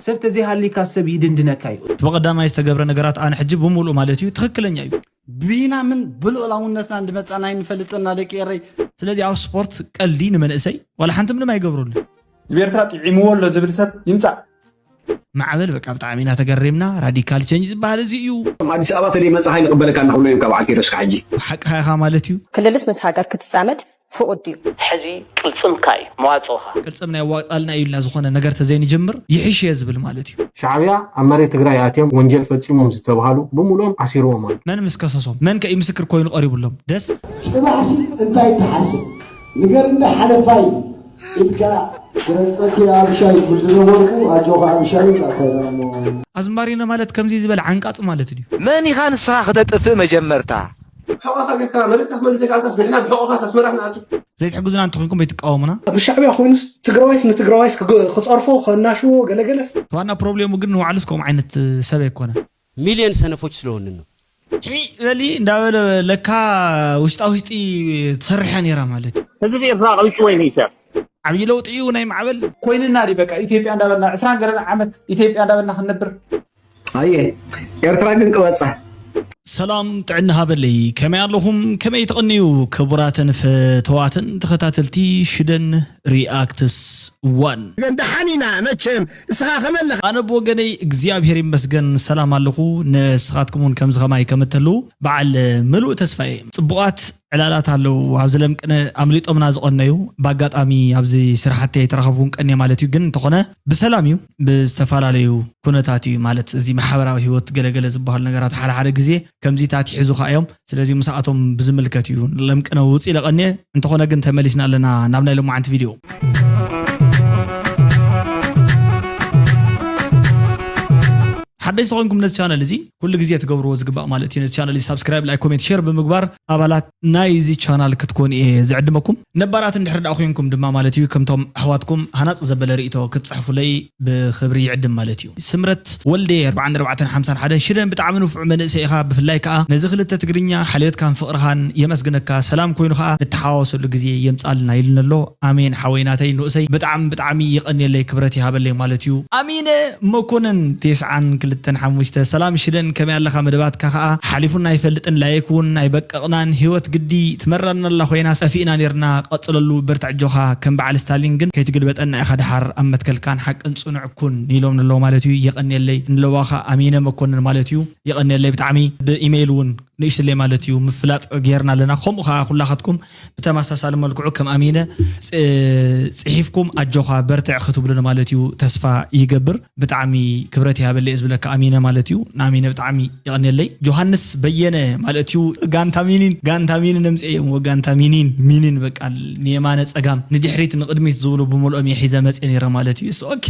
ሰብ ተዘይሃልይካ ሰብ ይድንድነካ እዩ። እቲ ብቐዳማይ ዝተገብረ ነገራት ኣነ ሕጂ ብምሉእ ማለት እዩ ትኽክለኛ እዩ። ብይናምን ብልኡላውነትናን ዝመጻና ኣይንፈልጥና ደቂ ኤረይ። ስለዚ ኣብ ስፖርት ቀልዲ ንመንእሰይ ዋላ ሓንቲ ምንም ኣይገብረሉ። ህዝቢ ኤርትራ ጥዒምዎ ኣሎ ዝብል ሰብ ይምጻእ። ማዕበል በቃ ብጣዕሚ ኢና ተገሪምና። ራዲካል ቸንጅ ዝበሃል እዚ እዩ። ኣዲስ ኣበባ ተደይ መጻኻ ኣይንቕበለካ ንኽብሎ እዮም ካብ ዓኪሮስካ ሕጂ። ሓቅኻ ኢኻ ማለት እዩ። ክልልስ ምስ ሃገር ክትጻመድ ፍቑድ ድዩ? ሕዚ ቅልጽምካ እዩ መዋጽኦኻ። ቅልጽምና የዋጽኣልና እዩ ኢልና ዝኾነ ነገር ተዘይንጅምር ይሕሽ እየ ዝብል ማለት እዩ። ሻዕብያ ኣብ መሬት ትግራይ ኣትዮም ወንጀል ፈጺሞም ዝተብሃሉ ብምሉኦም ዓሲርዎም ኣሎ። መን ምስ ከሰሶም? መን ከ እዩ ምስክር ኮይኑ ቀሪቡሎም? ደስ ጽባሕሲ እንታይ ትሓስብ? ንገርኒ ሓለፋይ ኢልካ ክረግጸኪ ኣብሻይ ትብል ዝነበርኩ ኣጆኻ ኣብሻይ ዛተራሞ። ኣዝማሪኖ ማለት ከምዚ ዝበለ ዓንቃጽ ማለት ድዩ? መን ኢኻ ንስኻ ክተጥፍእ መጀመርታ? ሕቆኻ ጌርካ መሬትካ ክመልስ ዘይከኣልካስ ንሕና ብሕቆኻስ ኣስመራ ክንኣቱ። ዘይትሕግዙና እንተኾይንኩም ኣይትቃወሙና። ብሻዕብያ ኮይኑስ ትግራዋይስ ንትግራዋይስ ክጸርፎ ከናሽዎ ገለገለስ። ዋና ፕሮብሌሙ ግን ንባዕሉስ ከምኡ ዓይነት ሰብ ኣይኮነን። ሚልዮን ሰነፎች ስለሆንን ነው። ሒ በሊ እንዳበለ ለካ ውሽጣ ውሽጢ ትሰርሕ እያ ነይራ ማለት እዩ። ህዝቢ ኤርትራ ቀቢጽዎ እዩ ንኢሳያስ። ዓብዪ ለውጢ እዩ ናይ ማዕበል። ኮይንና ድዩ በቃ ኢትዮጵያ እንዳበልና ዕስራን ገለን ዓመት ኢትዮጵያ እንዳበልና ክንነብር። ኣየ ኤርትራ ግን ቅበጻ። ሰላም ጥዕና ሃበለይ ከመይ ኣለኹም ከመይ ትቕንዩ ክቡራትን ፈተዋትን ተኸታተልቲ ሽደን ሪኣክትስ ዋን። ደሓን ኢና መቸም እስኻ ከመለኻ። ኣነ ብወገነይ እግዚኣብሔር ይመስገን ሰላም ኣለኹ። ንስኻትኩም እውን ከምዚ ኸማይ ከም እተልዉ በዓል ምሉእ ተስፋ እየ። ጽቡቓት ዕላላት ኣለዉ ኣብዚ ለምቅነ ኣምሊጦምና ዝቐነዩ። ብኣጋጣሚ ኣብዚ ስራሕቲ ኣይተረኸብኩን ቀንየ ማለት እዩ። ግን እንተኾነ ብሰላም እዩ ብዝተፈላለዩ ኩነታት እዩ ማለት እዚ ማሕበራዊ ህይወት ገለገለ ዝበሃሉ ነገራት ሓደ ሓደ ግዜ ከምዚታት ይሕዙኻ እዮም። ስለዚ ምሳኣቶም ብዝምልከት እዩ ለምቅነ ውፅ ኢለ ቀንየ። እንተኾነ ግን ተመሊስና ኣለና ናብ ናይ ሎማዓንቲ ቪድዮ። ሓደሽ ዝኾንኩም ነዚ ቻነል እዚ ኩሉ ግዜ ትገብርዎ ዝግባእ ማለት እዩ። ነዚ ቻነል እዚ ሳብስክራይብ፣ ላይክ፣ ኮሜንት፣ ሼር ብምግባር ኣባላት ናይ እዚ ቻናል ክትኮኑ እየ ዝዕድመኩም። ነባራት እንድሕር ደኣ ኮይንኩም ድማ ማለት እዩ ከምቶም ኣሕዋትኩም ሃናጽ ዘበለ ርእይቶ ክትጽሕፉለይ ብኽብሪ ይዕድም ማለት እዩ። ስምረት ወልዴ ኣርባዓን ኣርባዕተን ሓምሳን ሓደን ሽደን ብጣዕሚ ንፉዕ መንእሰይ ኢኻ፣ ብፍላይ ከኣ ነዚ ክልተ ትግርኛ ሓልዮትካን ፍቕርኻን የመስግነካ። ሰላም ኮይኑ ከኣ ንተሓዋወሰሉ ግዜ የምጻልና ኢሉኒ ኣሎ። ኣሜን ሓወይ ናተይ ንኡሰይ ብጣዕሚ ብጣዕሚ የቐንየለይ ክብረት ይሃበለይ ማለት እዩ። ኣሚነ መኮነን ቴስዓን ክልተን ሓሙሽተ ሰላም ሽደን ከመይ ኣለኻ? መደባትካ ከኣ ሓሊፉና ኣይፈልጥን ላይክ እውን ኣይበቀቕናን። ህይወት ግዲ ትመራና ኣላ ኮይና ጠፊእና ኔርና። ቀጽለሉ በርትዕ ኣጆኻ ከም በዓል ስታሊን ግን ከይትግልበጠና ኢኻ ደሓር ኣብ መትከልካን ሓቅን ጽኑዕ ኩን ኢሎም ንለዉ ማለት እዩ። የቐንየለይ ንለዋኻ ኣሚነ መኮነን ማለት እዩ። የቐንየለይ ብጣዕሚ ብኢሜይል እውን ንእሽትለይ ማለት እዩ ምፍላጥ ጌርና ኣለና። ከምኡ ከዓ ኩላኻትኩም ብተመሳሳሊ መልክዑ ከም ኣሚነ ጽ- ጽሒፍኩም ኣጆኻ በርትዕ ክትብሉኒ ማለት እዩ ተስፋ ይገብር። ብጣዕሚ ክብረት ይሃበለይ እየ ዝብለካ ኣሚነ ማለት እዩ። ንኣሚነ ብጣዕሚ የቐንየለይ። ጆሃንስ በየነ ማለት እዩ ጋንታ ሚኒን ጋንታ ሚኒን እምፅኤ እዮም ጋንታ ሚኒን ሚኒን በቃ ንየማነ ፀጋም ንድሕሪት ንቅድሚት ዝብሉ ብምልኦም እየ ሒዘ መፅእ ነይረ ማለት እዩ። ኦኬ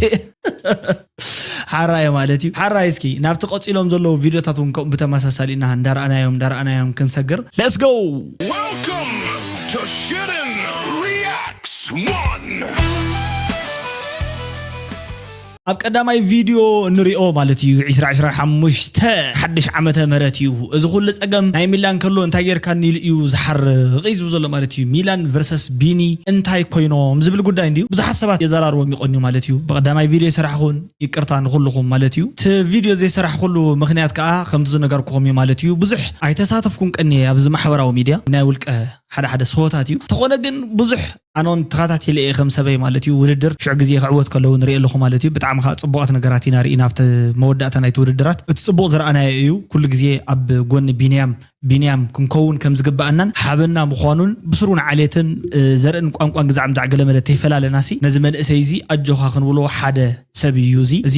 ሓራየ ማለት እዩ። ሓራይ እስኪ ናብቲ ቀፂሎም ዘለዉ ቪድዮታት እውን ከምኡ ብተመሳሳሊ ኢና እንዳረኣናዮም እንዳረኣናዮም ክንሰግር። Let's go! Welcome to Shooting Reacts one. ኣብ ቀዳማይ ቪድዮ እንሪኦ ማለት እዩ ዕስራ ዕስራን ሓሙሽተ ሓድሽ ዓመተ ምህረት እዩ። እዚ ኩሉ ፀገም ናይ ሚላን ከሎ እንታይ ጌርካኒ ኢሉ እዩ ዝሓርቕ እዩ ዝብል ዘሎ ማለት እዩ። ሚላን ቨርሰስ ቢኒ እንታይ ኮይኖም ዝብል ጉዳይ እንድዩ ብዙሓት ሰባት የዘራርቦም ይቐንዩ ማለት እዩ። ብቐዳማይ ቪድዮ ይሰራሕኹን ይቅርታ ንኹልኹም ማለት እዩ። እቲ ቪድዮ ዘይሰራሕኩሉ ምኽንያት ከዓ ከምቲ ዝነገርኩኹም እዩ ማለት እዩ። ብዙሕ ኣይተሳተፍኩን ቀንየ ኣብዚ ማሕበራዊ ሚድያ ናይ ውልቀ ሓደ ሓደ ሰሆታት እዩ። እንተኾነ ግን ብዙሕ ኣነውን ተኸታቲለ እየ ከም ሰበይ ማለት እዩ። ውድድር ሽዑ ግዜ ክዕወት ከለዉ ንሪኢ ኣለኹ ማለት እዩ። ብጣዕሚ ከዓ ፅቡቓት ነገራት ኢና ርኢና ኣብቲ መወዳእታ ናይቲ ውድድራት። እቲ ፅቡቕ ዝረኣናዮ እዩ። ኩሉ ግዜ ኣብ ጎኒ ቢንያም ቢንያም ክንከውን ከም ዝግባኣናን ሓበና ምዃኑን ብስሩን ዓሌትን እ፣ ዘርእን ቋንቋን ግዛዕም ዛዕገለመለ ተይፈላለናሲ ነዚ መንእሰይ እዚ ኣጆኻ ክንብሎ ሓደ ሰብ እዩ። እዚ እዚ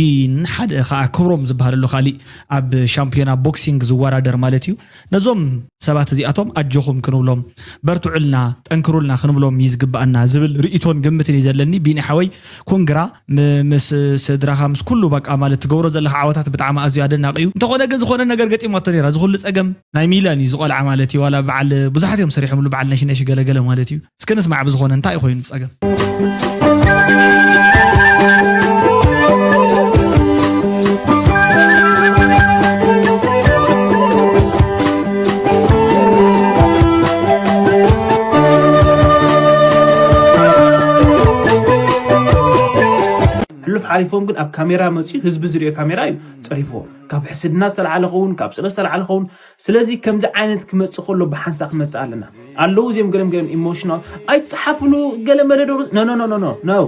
ሓደ ከዓ ክብሮም ዝበሃል ኣሎ ካሊእ ኣብ ሻምፒዮና ቦክሲንግ ዝወዳደር ማለት እዩ። ነዞም ሰባት እዚኣቶም ኣጆኹም ክንብሎም በርትዑልና ጠንክሩልና ክንብሎም እዩ ዝግባኣና ዝብል ርእይቶን ግምትን እዩ ዘለኒ። ቢኒ ሓወይ ኮንግራ ም- ምስ ስድራኻ ምስ ኩሉ በቃ ማለት ትገብሮ ዘለኻ ዓወታት ብጣዕሚ ኣዝዩ ኣደናቂ እዩ። እንተኾነ ግን ዝኾነ ነገር ገጢማቶ ነይራ። እዚ ኩሉ ጸገም ናይ ሚላን እዩ ዝቆልዓ ማለት እዩ። ዋላ በዓል ብዙሓት እዮም ሰሪሖምሉ በዓል ነሽነሽ ገለገለ ማለት እዩ። እስከ ንስማዕ ብዝኾነ እንታይ ኮይኑ ጸገም? ሕሉፍ ሓሊፎም ግን ኣብ ካሜራ መፅዩ ህዝቢ ዝሪኦ ካሜራ እዩ ፀሪፍዎ። ካብ ሕስድና ዝተለዓለ ኸውን፣ ካብ ስለ ዝተለዓለ ኸውን። ስለዚ ከምዚ ዓይነት ክመፅእ ከሎ ብሓንሳ ክመፅእ ኣለና። ኣለዉ እዚኦም ገለም ገለም ኢሞሽናል ኣይትፅሓፍሉ፣ ገለ መለ ዶ no no no no no no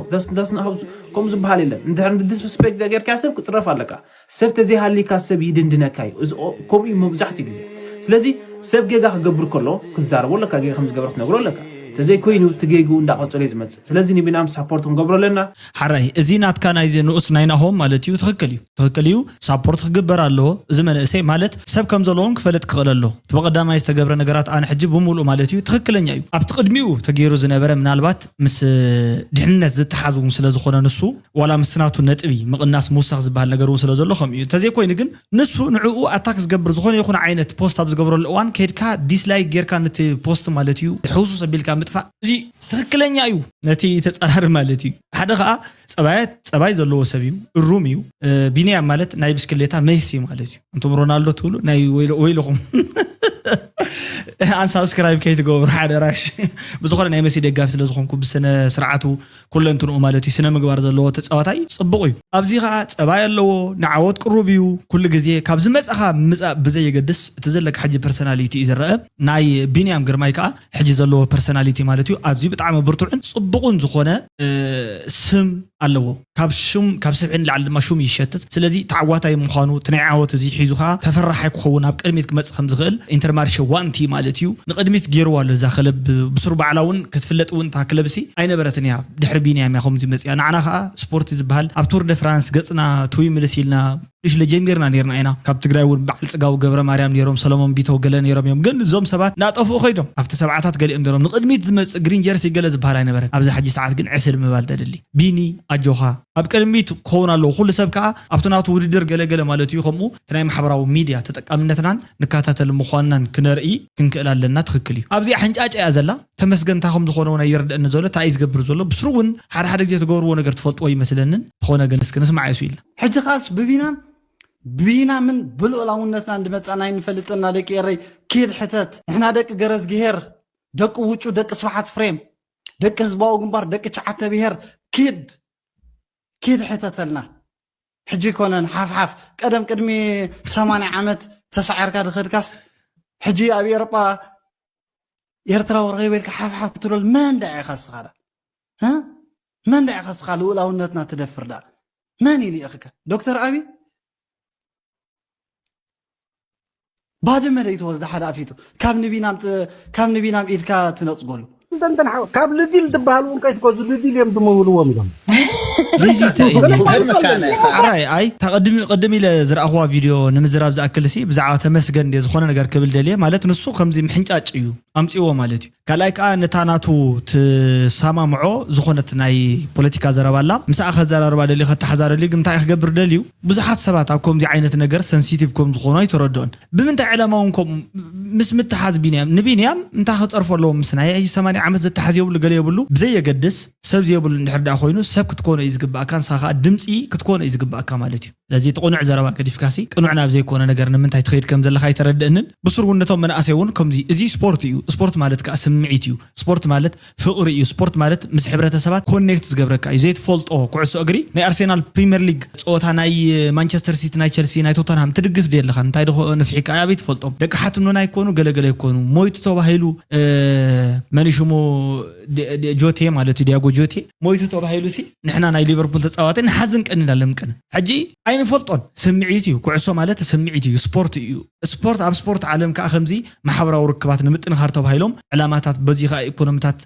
ከምኡ ዝበሃል የለን። እንድሕር ዲስሪስፔክት ጌርካ ሰብ ክፅረፍ ኣለካ። ሰብ ተዘይሃሊካ ሰብ ይድንድነካ እዩ። እዚ ኦ- ከምኡ እዩ መብዛሕትኡ ግዜ። ስለዚ ሰብ ጌጋ ክገብር ከሎ ክትዛረቦ ኣለካ፣ ጌጋ ከም ዝገበረ ክትነግሮ ኣለካ። ተዘይኮይኑ እቲ ጌግኡ እንዳቐጸለ እዩ ዝመጽእ። ስለዚ ንቢናም ሳፖርት ክንገብሮ ኣለና። ሓራይ፣ እዚ ናትካ ናይዚ ንኡስ ናይ ናሆም ማለት እዩ፣ ትኽክል እዩ፣ ትኽክል እዩ። ሳፖርት ክግበር ኣለዎ። እዚ መንእሰይ ማለት ሰብ ከም ዘለዎም ክፈልጥ ክኽእል ኣለዎ። እቲ ብቐዳማይ ዝተገብረ ነገራት ኣነ ሕጂ ብምሉእ ማለት እዩ ትኽክለኛ እዩ። ኣብቲ ቅድሚኡ ተገይሩ ዝነበረ ምናልባት ምስ ድሕንነት ዝተሓዝ እውን ስለ ዝኾነ ንሱ ዋላ ምስ ናቱ ነጥቢ ምቕናስ ምውሳኽ ዝበሃል ነገር እውን ስለ ዘሎ ከምኡ እዩ። እንተዘይኮይኑ ግን ንሱ ንዕኡ ኣታክ ዝገብር ዝኾነ ይኹን ዓይነት ፖስት ኣብ ዝገብረሉ እዋን ከይድካ ዲስላይክ ጌርካ ነቲ ፖስት ማለት እዩ ሕውሱስ ኣቢልካ ምጥፋእ እዚ ትኽክለኛ እዩ። ነቲ ተጻራሪ ማለት እዩ። ሓደ ኸኣ ጸባያት ጸባይ ዘለዎ ሰብ እዩ፣ እሩም እዩ። እ፣ ቢንያም ማለት ናይ ብስክሌታ ሜሲ ማለት እዩ። እንቶም ሮናልዶ ትብሉ ናይ ወይሎ- ወይልኹም ኣንሳብስክራይብ ከይትገብሩ ሓደ ራሽ። ብዝኾነ ናይ መሲ ደጋፊ ስለ ዝኾንኩ ብስነ ስርዓቱ ኩለንትንኡ ማለት እዩ ስነ ምግባር ዘለዎ ተጻዋታይ ጽቡቕ እዩ። ኣብዚ ኸኣ ጸባይ ኣለዎ፣ ንዓወት ቅሩብ እዩ። ኩሉ ግዜ ካብ ዝመጻኻ ምጻእ ብዘየገድስ እቲ ዘለካ ሕጂ ፐርሰናሊቲ እዩ ዝረአ። ናይ ቢንያም ግርማይ ከኣ ሕጂ ዘለዎ ፐርሰናሊቲ ማለት እዩ ኣዝዩ ብጣዕሚ ብርቱዕን ጽቡቕን ዝኾነ እ፣ ስም ኣለዎ። ካብ ሽም ካብ ስብሒ ንላዕሊ ድማ ሹም ይሸትት። ስለዚ ተዓዋታይ ምዃኑ እቲ ናይ ዓወት እዚ ሒዙ ኸኣ ተፈራሓይ ክኸውን ኣብ ቅድሚት ክመጽእ ከም ዝኽእል ኢንተርማርሸ ዋንቲ ማለት እዩ ንቅድሚት ገይርዋ ኣሎ። እዛ ክለብ ብስሩ ባዕላ እውን ክትፍለጥ እውን እታ ክለብ ሲ ኣይነበረትን እያ። ድሕሪ ቢንያም እያ ከምዚ መጽያ። ንዓና ኸኣ ስፖርቲ ዝበሃል ኣብ ቱር ደ ፍራንስ ገጽና ትውይ ምልስ ኢልና ንሽ ለጀሚርና ነርና ኢና። ካብ ትግራይ እውን በዓል ጽጋቡ ገብረ ማርያም ነይሮም፣ ሰሎሞን ቢተው ገለ ነይሮም እዮም። ግን እዞም ሰባት እናጠፍኡ ከይዶም ኣብቲ ሰብዓታት ገሊኦም ነይሮም። ንቅድሚት ዝመጽእ ግሪን ጀርሲ ገለ ዝበሃል ኣይነበረን። ኣብዚ ሕጂ ሰዓት ግን ዕስል ምባል ተደሊ። ቢኒ ኣጆኻ ኣብ ቅድሚት ክኸውን ኣለዎ። ኩሉ ሰብ ከኣ ኣብቲ ናቱ ውድድር ገለ ገለ ማለት እዩ። ከምኡ እቲ ናይ ማሕበራዊ ሚድያ ተጠቃምነትናን ንከታተል ምዃንናን ክነርኢ ክንክእል ኣለና። ትኽክል እዩ። ኣብዚኣ ሕንጫጭ እያ ዘላ። ተመስገን እንታይ ከም ዝኾነ እውን ኣይርደእኒ ዘሎ፣ እንታይ እዩ ዝገብር ዘሎ። ብስሩ እውን ሓደ ሓደ ግዜ ትገብርዎ ነገር ትፈልጥዎ ይመስለንን። ዝኾነ ግን እስኪ ንስማዕ የሱ ኢልና። ሕጂ ኸኣስ ብቢናም ብቢናምን ብልኡላውነትናን ዝመጻና ኣይንፈልጥና ደቂ ኤረይ። ኪድ ሕተት። ንሕና ደቂ ገረዝግሄር፣ ደቂ ውጩ፣ ደቂ ስብሓት ፍሬም፣ ደቂ ህዝባዊ ግንባር፣ ደቂ ሸዓተ ብሄር፣ ኪድ ኪድ ሕተተልና። ሕጂ ኣይኮነን ሓፍሓፍ። ቀደም ቅድሚ ሰማንያ ዓመት ተሳዒርካ ድኸድካስ ሕጂ ኣብ ኤሮጳ ኤርትራዊ ረኺበ ኢልካ ሓፍሓፍ ክትብለሉ መን ደኣ ኢኻ እስኻ ደኣ? እ? መን ደኣ ኢኻ እስኻ ልኡላውነትና ትደፍር ደኣ? መን እዩ ልኢኽካ? ዶክተር ኣቢ? ባድመ ደይ ትወስዳ ሓደ ኣፊቱ ካብ ንቢናም ጥ- ካብ ንቢናም ኢድካ ትነጽጎሉ። እንተንተን ሓው ካብ ልዲል ትበሃል እውን ከይትገዙ ልዲል እዮም ዝመውልዎም ኢሎም። ልዲል እንታይ እዩ? ሓራይ ኣይ እታ ቅድሚ ቅድም ኢለ ዝረኣኽዋ ቪድዮ ንምዝራብ ዝኣክል ሲ ብዛዕባ ተመስገን ድየ ዝኾነ ነገር ክብል ደልየ ማለት ንሱ ከምዚ ምሕንጫጭ እዩ ኣምፅዎ ማለት እዩ። ካልኣይ ከዓ ነታ ናቱ ትሰማምዖ ዝኾነት ናይ ፖለቲካ ዘረባ ኣላ ምስኣ ከዘራርባ ደልዩ ከተሓዛረልዩ ግን እንታይ ክገብር ደልዩ ብዙሓት ሰባት ኣብ ከምዚ ዓይነት ነገር ሰንሲቲቭ ከም ዝኾኑ ኣይተረድኦን። ብምንታይ ዕላማ እውን ከምኡ ምስ ምትሓዝ ቢንያም ንቢንያም እንታይ ክፀርፎ ኣለዎ ምስ ናይ ሰማንያ ዓመት ዘተሓዝ የብሉ ገለ የብሉ ብዘየገድስ ሰብ ዘየብሉ እንድሕር ደኣ ኮይኑ ሰብ ክትኮኖ እዩ ዝግባእካ ንስኻ ከዓ ድምፂ ክትኮኖ እዩ ዝግባእካ ማለት እዩ። ስለዚ እቲ ቅኑዕ ዘረባ ገዲፍካሲ ቅኑዕ ናብ ዘይኮነ ነገር ንምንታይ ትኸይድ ከም ዘለካ ኣይተረድእንን። ብስሩ እውን ነቶም መናእሰይ እውን ከምዚ እዚ ስፖርት እዩ። ስፖርት ማለት ከዓ ስምዒት እዩ። ስፖርት ማለት ፍቕሪ እዩ። ስፖርት ማለት ምስ ሕብረተሰባት ኮኔክት ዝገብረካ እዩ። ዘይትፈልጦ ኩዕሶ እግሪ ናይ ኣርሴናል ፕሪምየር ሊግ ፀወታ ናይ ማንቸስተር ሲቲ ናይ ቸልሲ ናይ ቶተንሃም ትድግፍ ድየ ኣለኻ እንታይ ድኾ ንፍሒካ ኣበይ ትፈልጦም ደቂ ሓትኖና ይኮኑ ገለገለ ይኮኑ ሞይቱ ተባሂሉ መን ሽሙ ጆቴ ማለት እዩ ዲያጎ ጆቴ ሞይቱ ተባሂሉ ሲ ንሕና ናይ ሊቨርፑል ተፃዋቲ ንሓዝን ቀን ኢና ለምቅን ሕጂ ኣይንፈልጦን ስምዒት እዩ ኩዕሶ ማለት ስምዒት እዩ ስፖርት እዩ ስፖርት ኣብ ስፖርት ዓለም ከዓ ከምዚ ማሕበራዊ ርክባት ንምጥንኻር ተባሂሎም ዕላማታት በዚ ከዓ ኢኮኖሚታት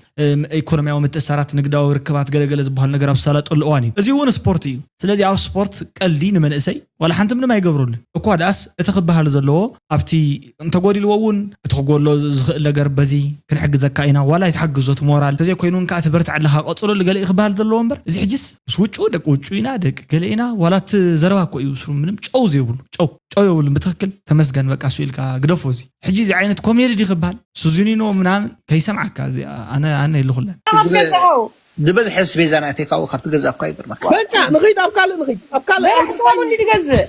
ኢኮኖሚያዊ ምትእሳራት ንግዳዊ ርክባት ገለገለ ዝበሃል ነገር ኣብ ዝሳለጠሉ እዋን እዩ እዚ እውን ስፖርት እዩ ስለዚ ኣብ ስፖርት ቀልዲ ንመንእሰይ ዋላ ሓንቲ ምንም ኣይገብረሉን እኳ ደኣስ እቲ ክበሃል ዘለዎ ኣብቲ እንተጎዲልዎ እውን እቲ ክጎሎ ዝኽእል ነገር በዚ ክንሕግዘካ ኢና ዋላ ኣይትሓግዞ እቲ ሞራል ተዘይኮይኑ እውን ከዓ ትበርትዕ ኣለካ ቀፅለሉ ገለ ክበሃል ዘለዎ እምበር እዚ ሕጅስ ምስ ውጩ ደቂ ውጩ ኢና ደቂ ገለ ኢና ዋላ እቲ ዘረባ እኮ እዩ ስሩ ምንም ጨው ዘይብሉ ጨው ጨው የብሉን ብትክክል ተመስገን በቃ እሱ ኢልካ ግደፎ እዚ ሕጂ እዚ ዓይነት ኮሜዲ ድዩ ክበሃል ሱዙኒኖ ምናምን ከይሰምዓካ እዚ ኣነ ኣነ የለኩለን ዝበዝሐ ስቤዛ ናተይ ካብኡ ካብቲ ገዛ እኳ ይገርመካ በቃ ንኺድ ኣብ ካልእ ንኺድ ኣብ ካልእ ሰሙን ድገዝእ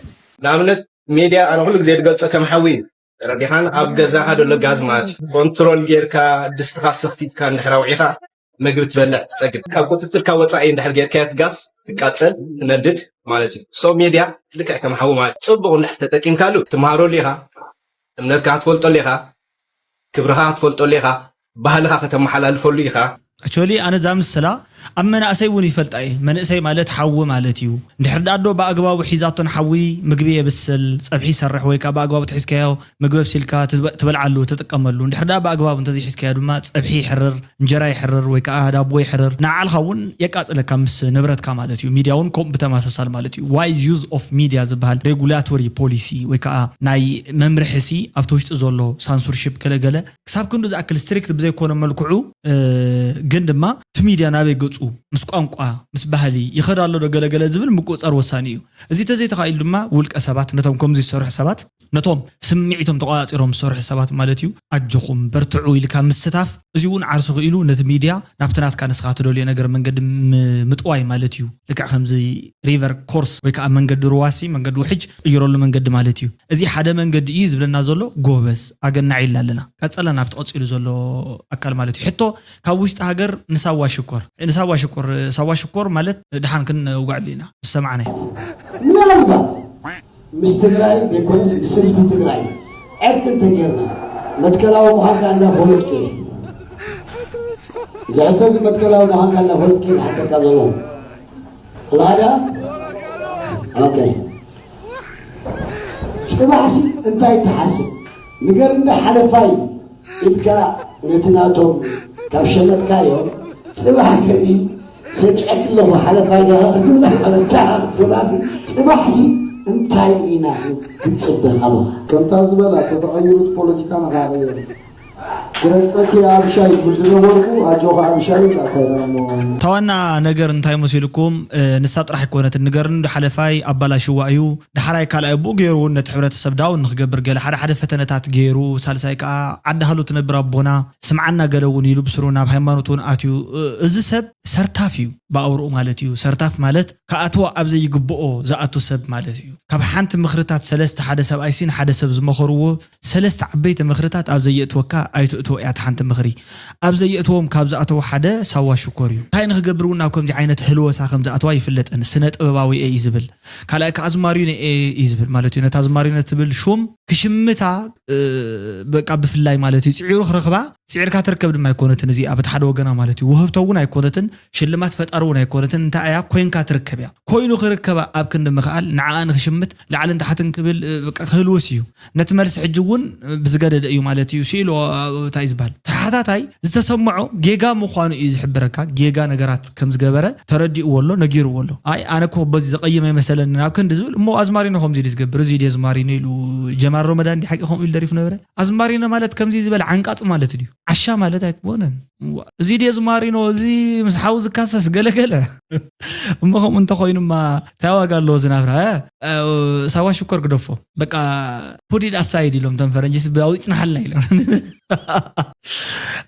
ንኣብነት ሜድያ ኣነ ኩሉ ግዜ ዝገልፆ ከም ሓዊ እዩ ተረዲኻን ኣብ ገዛኻ ዘሎ ጋዝ ማለት እዩ ኮንትሮል ጌርካ ድስትኻ ሰኽቲትካ እንድሕር ኣውዒኻ ምግቢ ትበልዕ ትጸግብ። ካብ ቁጽጽርካ ወጻኢ እንድሕር ጌርካዮ እቲ ጋስ ትቃጸል ትነድድ ማለት እዩ። So ሜድያ ልክዕ ከም ሓዊ ማለት እዩ። ጽቡቕ እንድሕር ተጠቂምካሉ ትምሃረሉ ኢኻ፣ እምነትካ ክትፈልጠሉ ኢኻ፣ ክብርኻ ክትፈልጠሉ ኢኻ፣ ባህልኻ ከተመሓላልፈሉ ኢኻ። ኣክቹዋሊ ኣነ እዛ ምስላ ኣብ መናእሰይ እውን ይፈልጣ እየ። መንእሰይ ማለት ሓዊ ማለት እዩ። እንድሕር ደኣ ዶ ብኣግባቡ ሒዛቶ ንሓዊ ምግቢ የብስል፣ ጸብሒ ይሰርሕ ወይ ከዓ ብኣግባቡ ተሒዝካዮ ምግቢ ኣብሲልካ ትበ- ትበልዓሉ ትጥቀመሉ። እንድሕር ደኣ ብኣግባቡ እንተዘይሒዝካዮ ድማ ጸብሒ ይሕርር፣ እንጀራ ይሕርር ወይ ከዓ ዳቦ ይሕርር። ንዓልኻ እውን የቃጽለካ ምስ ንብረትካ ማለት እዩ። ሚድያ እውን ከምኡ ብተመሳሳል ማለት እዩ። ዋይዝ ዩዝ ኦፍ ሚድያ ዝበሃል ሬጉላቶሪ ፖሊሲ ወይ ከዓ ናይ መምርሒ ሲ ኣብቲ ውሽጢ ዘሎ ሳንሱርሺፕ ገለገለ ክሳብ ክንዱ ዝኣክል ስትሪክት ብዘይኮነ መልክዑ ግን ድማ እቲ ሚድያ ናበይ ገፁ ምስ ቋንቋ ምስ ባህሊ ይኸድ ኣሎ ዶ ገለገለ ዝብል ምቁፅፃር ወሳኒ እዩ። እዚ ተዘይተኻኢሉ ድማ ውልቀ ሰባት ነቶም ከምዚ ዝሰርሑ ሰባት ነቶም ስምዒቶም ተቋፂሮም ዝሰርሑ ሰባት ማለት እዩ ኣጆኹም በርትዑ ኢልካ ምስታፍ እዚ እውን ዓርሱ ክኢሉ ነቲ ሚድያ ናብቲ ናትካ ንስኻ ትደልዮ ነገር መንገዲ ምጥዋይ ማለት እዩ። ልክዕ ከምዚ ሪቨር ኮርስ ወይ ከዓ መንገዲ ሩዋሲ መንገዲ ውሕጅ ቅይረሉ መንገዲ ማለት እዩ። እዚ ሓደ መንገዲ እዩ ዝብለና ዘሎ ጎበዝ ኣገናዕ ኢልና ኣለና። ቀፀለ ናብቲ ቀፂሉ ዘሎ ኣካል ማለት እዩ። ሕቶ ካብ ውሽጢ ሃገር ንሳዋ ሽኮር ንሳዋ ሽኮር ሳዋ ሽኮር ማለት ድሓን ክንውጋዕሉ ኢና ምስ ሰማዕናዮ። ምናልባት ምስ ትግራይ ዘይኮነስ ምስ ህዝቢ ትግራይ ዕርቂ እንተጌርና መትከላዊ ምዃንካ እንዳፈለጥኩ እየ። እዚ ሕቶ እዚ መትከላዊ ምዃንካ እንዳፈለጥኩ እየ ዝሓተካ ዘለኹ። ኣላ ድኣ? ኦኬ። ጽባሕሲ እንታይ ትሓስብ? ንገርኒ ሓለፋይ ኢልካ ነቲ ናቶም ካብ ሸመትካዮ ጽባሕ ከዲ ሰሚዐኪ ኣለኹ ሓለፋይ ዲኻ ክትብላ ሓበታ ሶላሲ ጽባሕሲ እንታይ ኢና ክትጽበ ካባኻ? ከምታ ዝበላ ተተቐይሩት ፖለቲካ ንኻቐየር ግረጸኪ ኣብሻይ ትብል ዝነበርኩ ኣጆኻ ኣብሻይ ዛታይ ደሞ ታዋና ነገር እንታይ መሲልኩም ንሳ ጥራሕ ኣይኮነትን ንገርኒ ሓለፋይ ኣባላሽዋ እዩ። ዳሕራይ ካልኣይ ኣቦኡ ገይሩ እውን ነቲ ሕብረተሰብ ዳውን ንክገብር ገለ ሓደ ሓደ ፈተነታት ገይሩ ሳልሳይ ከዓ ዓዲ ሃሉ ትነብር ኣቦና ስምዓና ገለ እውን ኢሉ ብስሩ ናብ ሃይማኖት እውን ኣትዩ። እዚ ሰብ ሰርታፍ እዩ ብኣውርኡ ማለት እዩ። ሰርታፍ ማለት ክኣትዎ ኣብ ዘይግብኦ ዝኣቱ ሰብ ማለት እዩ። ካብ ሓንቲ ምኽርታት ሰለስተ ሓደ ሰብኣይሲ ንሓደ ሰብ ዝመኸርዎ ሰለስተ ዓበይቲ ምኽርታት ኣብ ዘየእትወካ ኣይትእትዎ እያ እቲ ሓንቲ ምኽሪ። ኣብ ዘየእትዎም ካብ ዝኣተዉ ሓደ ሳዋ ሽኮር እዩ። እንታይ ንክገብር እውን ናብ ከምዚ ዓይነት ህልወሳ ከም ዝኣተዋ ይፍለጠኒ። ስነ ጥበባዊ እየ እዩ ዝብል። ካልኣይ ከዓ ኣዝማሪኖ እየ እዩ ዝብል ማለት እዩ። ነታ ኣዝማሪኖ ትብል ሹም ክሽምታ በቃ ብፍላይ ማለት እዩ ፅዒሩ ክረኽባ ፅዒርካ ትርከብ ድማ ኣይኮነትን። እዚ ኣብ ሓደ ወገና ማለት እዩ ውህብቶ እውን ኣይኮነትን ሽልማት ፈጣሪ እውን ኣይኮነትን። እንታይ እያ ኮይንካ ትርከብ እያ። ኮይኑ ክርከባ ኣብ ክንዲ ምኽኣል ንዓኣ ንክሽምት ላዕልን ታሕትን ክብል ክህልውስ እዩ። ነቲ መልሲ ሕጂ እውን ብዝገደደ እዩ ማለት እዩ ስኢሉ እንታይ ዝበሃል ተሓታታይ ዝተሰምዖ ጌጋ ምዃኑ እዩ ዝሕብረካ። ጌጋ ነገራት ከም ዝገበረ ተረዲእዎ ኣሎ ነጊርዎ ኣሎ። ኣይ ኣነ እኮ በዚ ዘቐይም ኣይመሰለኒ ናብ ክንዲ ዝብል እሞ ኣዝማሪኖ ከምዚ ኢሉ ዝገብር እዚ ድየ ኣዝማሪኖ ኢሉ ጀማል ረመዳን እንዲ ሓቂ ከምኡ ኢሉ ደሪፉ ነበረ። ኣዝማሪኖ ማለት ከምዚ ዝበለ ዓንቃፅ ማለት ድዩ? ዓሻ ማለት ኣይኮነን። እዚ ድየ ኣዝማሪኖ እዚ ምስ ሓው ዝካሰስ ገለገለ እሞ ከምኡ እንተኮይኑማ እንታይ ዋጋ ኣለዎ ዝናብራ? ሳዋ ሽኮር ግደፎ በቃ put it aside ኢሎም ተም ፈረንጂስ ብኣው ይፅናሓልና ኢሎም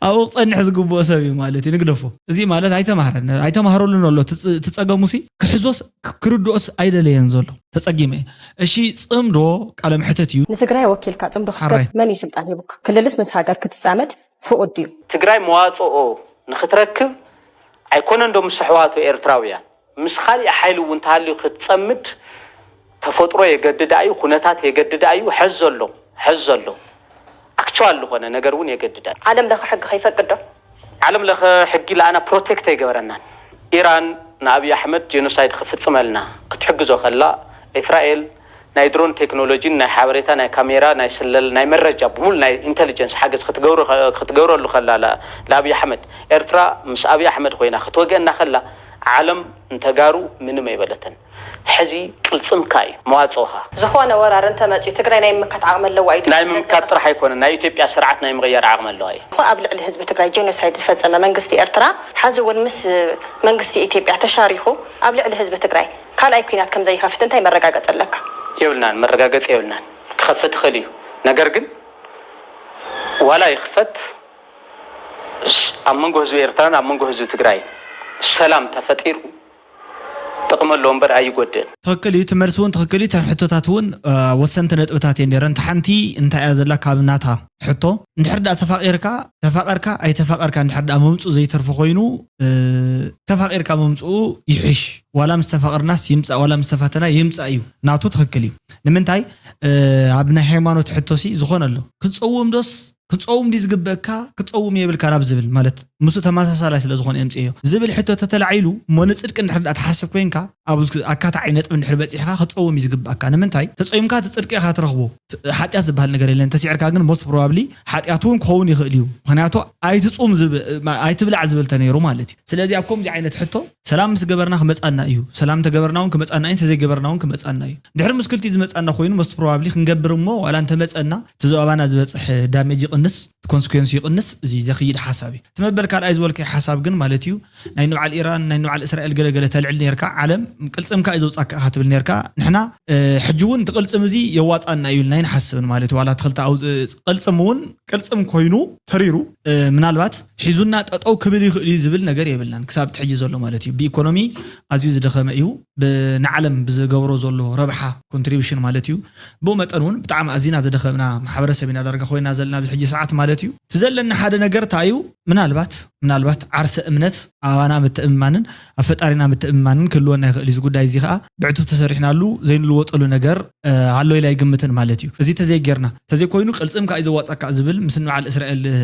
ኣብኡ ክፀንሕ ዝግብኦ ሰብ እዩ ማለት እዩ። ንግደፎ። እዚ ማለት ኣይተማህረን ኣይተማህረሉን ኣሎ። ትፀገሙሲ ክሕዞስ ክርድኦስ ኣይደለየን ዘሎ። ተፀጊመ እሺ ፅምዶ ቃለ መሕተት እዩ። ንትግራይ ወኪልካ ፅምዶ ክትከድ መን እዩ ስልጣን ሂቡካ? ክልልስ ምስ ሃገር ክትፃመድ ፍቁድ ድዩ? ትግራይ መዋፅኦ ንክትረክብ ኣይኮነን ዶ ምስ ኣሕዋቱ ኤርትራውያን ምስ ካሊእ ሓይሊ እውን ተሃልዩ ክትፀምድ ተፈጥሮ የገድዳ እዩ፣ ኩነታት የገድዳ እዩ። ሐዚ ዘሎ ሐዚ ዘሎ ኣክቸዋል ዝኾነ ነገር እውን የገድዳ እዩ። ዓለም ለኸ ሕጊ ከይፈቅድ ዶ? ዓለም ለኸ ሕጊ ለኣና ፕሮቴክት ኣይገበረናን። ኢራን ንኣብይ ኣሕመድ ጄኖሳይድ ክፍፅመልና ክትሕግዞ ከላ እስራኤል ናይ ድሮን ቴክኖሎጂን ናይ ሓበሬታ ናይ ካሜራ ናይ ስለል ናይ መረጃ ብሙሉ ናይ ኢንተሊጀንስ ሓገዝ ክትገብረሉ ከላ ለኣብይ ኣሕመድ ኤርትራ ምስ ኣብይ ኣሕመድ ኮይና ክትወግአና ከላ ዓለም ንተጋሩ ምንም ኣይበለተን። ሕዚ ቅልፅምካ እዩ መዋፅኦኻ። ዝኾነ ወራር እንተመፅዩ ትግራይ ናይ ምምካት ዓቕሚ ኣለዋ እዩ ናይ ምምካት ጥራሕ ኣይኮነን ናይ ኢትዮጵያ ስርዓት ናይ ምቕያር ዓቕሚ ኣለዋ እዩ። እኮ ኣብ ልዕሊ ህዝቢ ትግራይ ጄኖሳይድ ዝፈፀመ መንግስቲ ኤርትራ ሓዚ እውን ምስ መንግስቲ ኢትዮጵያ ተሻሪኹ ኣብ ልዕሊ ህዝቢ ትግራይ ካልኣይ ኲናት ከምዘይኸፍት እንታይ መረጋገፂ ኣለካ? የብልናን መረጋገፂ የብልናን። ክኸፍት ይኽእል እዩ ነገር ግን ዋላ ይኽፈት ኣብ መንጎ ህዝቢ ኤርትራን ኣብ መንጎ ህዝቢ ትግራይ ሰላም ተፈጢሩ ጥቕሚ ኣሎ እምበር ኣይጎድእን። ትኽክል እዩ፣ እቲ መልሲ እውን ትኽክል እዩ። እተን ሕቶታት እውን እ፣ ወሰንቲ ነጥብታት እየን ነይረን። እታ ሓንቲ እንታይ እያ ዘላ ካብ ናታ ሕቶ፣ እንድሕር ደኣ ተፋቒርካ፣ ተፋቐርካ ኣይተፋቐርካ እንድሕር ደኣ መምፅኡ ዘይተርፎ ኮይኑ እ፣ ተፋቒርካ መምፅኡ ይሕሽ። ዋላ ምስ ተፋቐርናስ ይምፃእ ዋላ ምስ ተፋተና ይምፃእ እዩ ናቱ። ትኽክል እዩ። ንምንታይ እ፣ ኣብ ናይ ሃይማኖት ሕቶሲ ዝኾነ ኣሎ፣ ክፀውም ዶስ ክፀውም ድዩ ዝግበእካ ክፀውም የብልካ ናብ ዝብል፣ ማለት ምስኡ ተመሳሳላይ ስለ ዝኾነ የምፅእዮ ዝብል ሕቶ ተተላዒሉ እሞ ንፅድቂ እንድሕር ደኣ ትሓስብ ኮይንካ፣ ኣብ ኣካታዓይ ነጥቢ እንድሕር በፂሕካ ክፀውም እዩ ዝግበእካ። ንምንታይ ተፀዊምካ እቲ ፅድቂ ኢኻ ትረኽቦ። ት- ሓጢኣት ዝበሃል ነገር የለን። ተሲዕርካ ግን most probably ሓጢኣት እውን ክኸውን ይኽእል እዩ። ምክንያቱ ኣይትፁም ዝብ- ማ- ኣይትብላዕ ዝብል ተነይሩ ማለት እዩ። ስለዚ ኣብ ከምዚ ዓይነት ሕቶ ሰላም ምስ ገበርና ክመፃና እዩ፣ ሰላም ተገበርና እውን ክመፃና እዩ፣ እንተዘይገበርና እውን ክመፃና እዩ። ድሕሪ ምስ ክልቲኡ ዝመፃና ኮይኑ most probably ክንገብር እሞ ዋላ እንተመፀና እቲ ዘባና ዝበፅሕ ዳሜጅ ይቕንስ፣ እቲ ኮንስኩዌንሱ ይቕንስ። እዚ ዘኽይድ ሓሳብ እዩ። እቲ መበል ካልኣይ ዝበልካዮ ሓሳብ ግን ማለት እዩ ናይ ንብዓል ኢራን ናይ ንብዓል እስራኤል ገለገለ ተልዕል ነርካ፣ ዓለም ቅልፅምካ እዩ ዘውፃካ ኢኻ ትብል ነርካ። ንሕና እ፣ ሕጂ እውን እቲ ቅልፅም እዚ የዋፃና እዩ ኢልና ኣይንሓስብን ማለት እዩ። ዋላ እቲ ክልተ ኣውፅ- ቅልፅም እውን ቅልፅም ኮይኑ ተሪሩ እ፣ ምናልባት ሒዙና ጠጠው ክብል ይኽእል እዩ ዝብል ነገር የብልናን ክሳብ እቲ ሕጂ ዘሎ ማለት እዩ። ብኢኮኖሚ ኣዝዩ ዝደኸመ እዩ። ብንዓለም ብዝገብሮ ዘሎ ረብሓ ኮንትሪቢሽን ማለት እዩ። ብኡ መጠን እውን ብጣዕሚ ኣዚና ዝደኸምና ማሕበረሰብ ኢና ዳርጋ ኮይና ዘለና ኣብዚ ሕጂ ሰዓት ማለት እዩ። እቲ ዘለና ሓደ ነገር እንታይ እዩ? ምናልባት ምናልባት ዓርሰ እምነት ኣባና ምትእምማንን ኣብ ፈጣሪና ምትእምማንን ክህልወና ይኽእል እዩ። እዚ ጉዳይ እዚ ከዓ ብዕቱብ ተሰሪሕናሉ ዘይንልወጠሉ ነገር እ፣ ኣሎ ኢለ ኣይግምትን ማለት እዩ። እዚ ተዘይጌርና ተዘይኮይኑ ቅልፅም ከዓ እዩ ዘዋፀካ ዝብል ምስ ንበዓል እስራኤል እ፣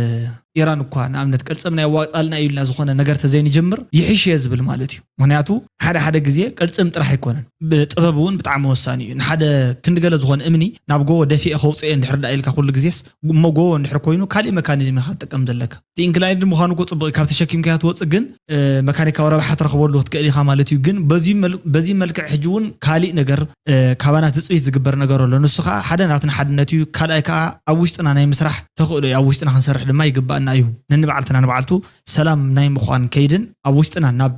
ኢራን እኳ ንኣብነት ቅልፅም ናይ ዋፃልና እዩ ኢልና ዝኾነ ነገር ተዘይንጅምር ይሕሽ እየ ዝብል ማለት እዩ። ምክንያቱ ሓደ ሓደ ግዜ ቅልፅም ጥራሕ ኣይኮነን፣ ብጥበብ እውን ብጣዕሚ ወሳኒ እዩ። ንሓደ ክንዲ ገለ ዝኾነ እምኒ ናብ ጎቦ ደፊኤ ከውፅኦ እንድሕር ዳ ኢልካ ኩሉ ግዜስ እሞ ጎቦ እንድሕር ኮይኑ ካሊእ መካኒዝም ኢኻ ትጥቀም ዘለካ። እቲ ኢንክላይንድ ምዃኑ እኮ ፅቡቅ እዩ፣ ካብ ተሸኪምካዮ ትወፅእ ግን እ፣ መካኒካዊ ረብሓ ትረኽበሉ ክትክእል ኢኻ ማለት እዩ። ግን በዚ መል- በዚ መልክዕ ሕጂ እውን ካሊእ ነገር እ፣ ካባና ትፅቢት ዝግበር ነገር ኣሎ። ንሱ ከዓ ሓደ ናትና ሓድነት እዩ፣ ካልኣይ ከዓ ኣብ ውሽጥና ናይ ምስራሕ ተኽእሎ እዩ። ኣብ ውሽጥና ክንሰርሕ ድማ ይግባኣና እዩ። ነንባዕልትና ንባዕልቱ ሰላም ናይ ምዃን ከይድን ኣብ ውሽጥና ናብ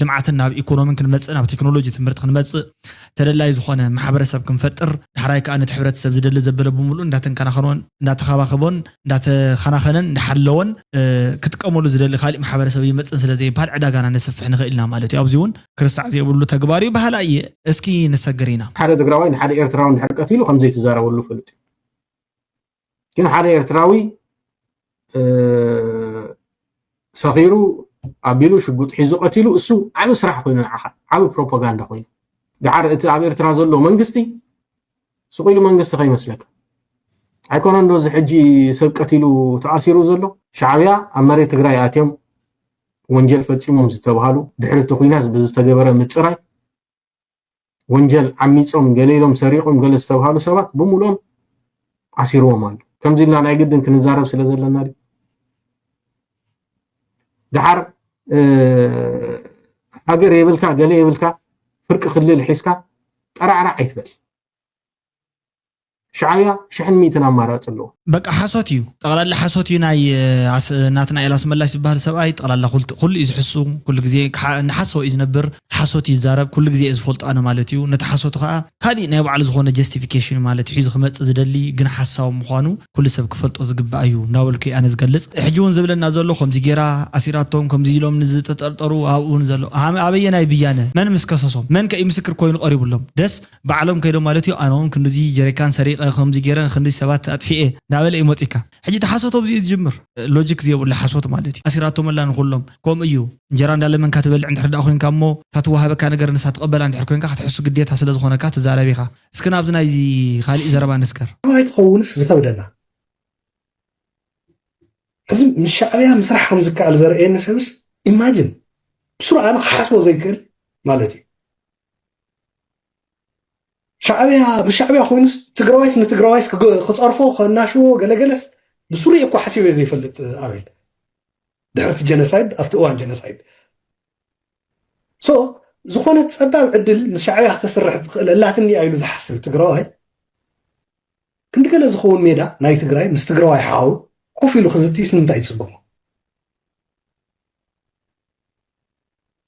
ልምዓትን ናብ ኢኮኖሚን ክንመፅእ ናብ ቴክኖሎጂ ትምህርቲ ክንመፅእ ተደላይ ዝኾነ ማሕበረሰብ ክንፈጥር፣ ዳሕራይ ከዓ ነቲ ሕብረተሰብ ዝደሊ ዘበለ ብምሉእ እንዳተንከናኸኖን እንዳተኸባኸቦን እንዳተኸናኸነን እንዳሓለወን እ፣ ክጥቀመሉ ዝደሊ ካሊእ ማሕበረሰብ ይመፅን ስለ ዘይበሃል ዕዳጋና ነስፍሕ ንኽእል ኢና ማለት እዩ። ኣብዚ እውን ክርስዕ ዘይብሉ ተግባር እዩ በሃላይ እየ። እስኪ ንሰግር ኢና። ሓደ ትግራዋይ ንሓደ ኤርትራዊ እንድሕር ቀቲሉ ከም ዘይትዛረበሉ ፍሉጥ እዩ። ግን ሓደ ኤርትራዊ እ፣ ሰኺሩ ኣቢሉ ሽጉጥ ሒዙ ቀቲሉ እሱ ዓቢ ስራሕ ኮይኑ ንዓኻ ዓቢ ፕሮፓጋንዳ ኮይኑ ድሓር እቲ ኣብ ኤርትራ ዘሎ መንግስቲ ስቕ ኢሉ መንግስቲ ከይመስለካ ኣይኮነን ዶ እዚ ሕጂ ሰብ ቀቲሉ ተኣሲሩ ዘሎ ሻዕብያ ኣብ መሬት ትግራይ ኣትዮም ወንጀል ፈፂሞም ዝተባሃሉ ድሕሪ እቲ ኩናት ብዝተገበረ ምፅራይ ወንጀል ዓሚፆም ገለ ኢሎም ሰሪቖም ገለ ዝተባሃሉ ሰባት ብምሉኦም ኣሲርዎም ኣሎ። ከምዚ ኢልና ናይ ግድን ክንዛረብ ስለ ዘለና ድዩ? ድሓር ሃገር የብልካ ገለ የብልካ ፍርቂ ክልል ሒዝካ ጠራዕራዕ ኣይትበል። ሻዕብያ ሽሕን ሚእትን ኣማራፂ ኣለዎ። በቃ ሓሶት እዩ፣ ጠቕላላ ሓሶት እዩ። ናይ ናትናኤል ኣስመላሽ ዝበሃል ሰብኣይ ጠቕላላ ኩሉ እዩ ዝሕሱ፣ ኩሉ ግዜ ንሓሰወ እዩ ዝነብር። ሓሶት ይዛረብ፣ ኩሉ ግዜ እየ ዝፈልጦ ኣነ ማለት እዩ። ነቲ ሓሶቱ ከዓ ካሊእ ናይ ባዕሉ ዝኾነ ጀስቲፊኬሽን ማለት ሒዙ ክመፅእ ዝደሊ ግን ሓሳዊ ምዃኑ ኩሉ ሰብ ክፈልጦ ዝግባእ እዩ እናበልኩ እየ ኣነ ዝገልፅ። ሕጂ እውን ዝብለና ዘሎ ከምዚ ጌራ ኣሲራቶም ከምዚ ኢሎም ንዝተጠርጠሩ ኣብኡ እውን ዘሎ ኣበየናይ ብያነ መን ምስ ከሰሶም መን ከ ምስክር ኮይኑ ቀሪቡሎም ደስ ባዕሎም ከይዶም ማለት እዩ። ኣነ እውን ክንድዚ ጀሪካን ሰሪቐ ከምዚ ገይረ ንክንድዚ ሰባት ኣጥፊኤ እንዳበለ እዩ መፂካ። ሕጂ እቲ ሓሶት ኣብዚ እዩ ዝጅምር። ሎጂክ ዘይብሉ ሓሶት ማለት እዩ። ኣሲራቶም ኣላ ንኩሎም ከምኡ እዩ። እንጀራ እንዳለመንካ ትበልዕ እንድሕር ደኣ ኮይንካ እሞ እታ ትወሃበካ ነገር ንሳ ትቐበላ እንድሕር ኮይንካ ክትሕሱ ግዴታ ስለ ዝኾነካ ትዛረብ ኢኻ። እስኪ ናብዚ ናይ ካሊእ ዘረባ ንስገር። ኣይትኸውንስ ዝኸብደና ሕዚ ምስ ሻዕብያ ምስራሕ ከም ዝከኣል ዘርእየኒ ሰብስ ኢማጅን ብስሩ ኣነ ክሓስቦ ዘይክእል ማለት እዩ። ሻዕብያ ብሻዕብያ ኮይኑስ ትግራዋይስ ንትግራዋይስ ክጸርፎ ከናሽዎ ገለገለስ ብስሩ እኮ ሓሲበ ዘይፈልጥ ኣቤል ድሕርቲ ጀነሳይድ ኣብቲ እዋን ጀነሳይድ ሶ ዝኾነት ጸባብ ዕድል ምስ ሻዕብያ ክተስርሕ ትኽእል ኣላትኒ ኢሉ ዝሓስብ ትግራዋይ ክንዲ ገለ ዝኸውን ሜዳ ናይ ትግራይ ምስ ትግራዋይ ሓው ኮፍ ኢሉ ክዝትይስ ንምንታይ ይጽበሞ?